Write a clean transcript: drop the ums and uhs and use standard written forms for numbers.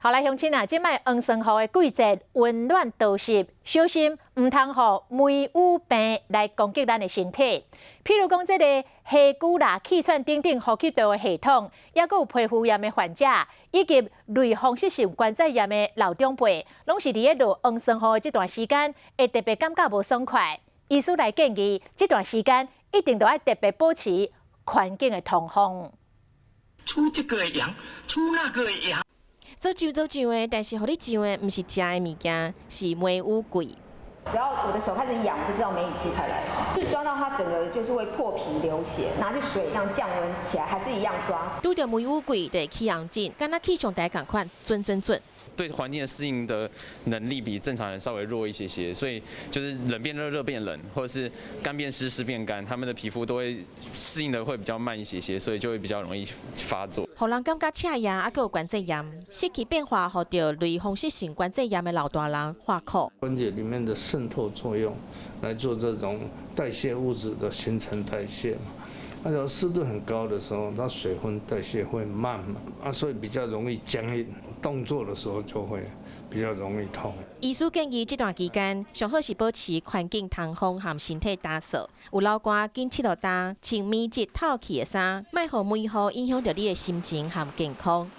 好來，鄉親啊，這擺黃霜雨的季節，溫暖潮濕，小心毋通予霉雨病來攻擊咱的身體。譬如講，這个氣管啦、氣喘等等呼吸道的系統，抑閣有皮膚炎的患者，以及類風濕性關節炎的老長輩，攏是佇咧落黃霜雨的這段時間，會特別感覺無爽快。醫師來建議，這段時間一定都愛特別保持環境的通風。出這個會癢，出那個會癢。做上做上的，但是予你上的毋是食的物件，是梅雨季。只要我的手開始癢，我就知道梅雨季快來了。就抓到它整個就是會破皮流血，拿去水這樣降溫起來，還是一樣抓。拄著梅雨季就會起紅疹，敢若氣象台仝款，準準準。對環境的適應的能力比正常人稍微弱一些些，所以就是冷變熱，熱變冷，或者是乾變濕，濕變乾，他們的皮膚都會適應的會比較慢一些些，所以就會比較容易發作。予人感覺刺癢，猶閣有關節炎，濕氣變化，予著類風濕性關節炎的老大人發苦。關節裡面的滲透作用來做這種代謝物質的新陳代謝嘛。那時候濕度很高的時候，它水分代謝會慢嘛，啊，所以比較容易僵硬，動作的時候就會比較容易痛。醫師建議這段期間，上好是保持環境通風和身體乾燥。有流汗緊拭落焦，穿棉質透氣的衫，莫予梅雨影響著你的心情和健康。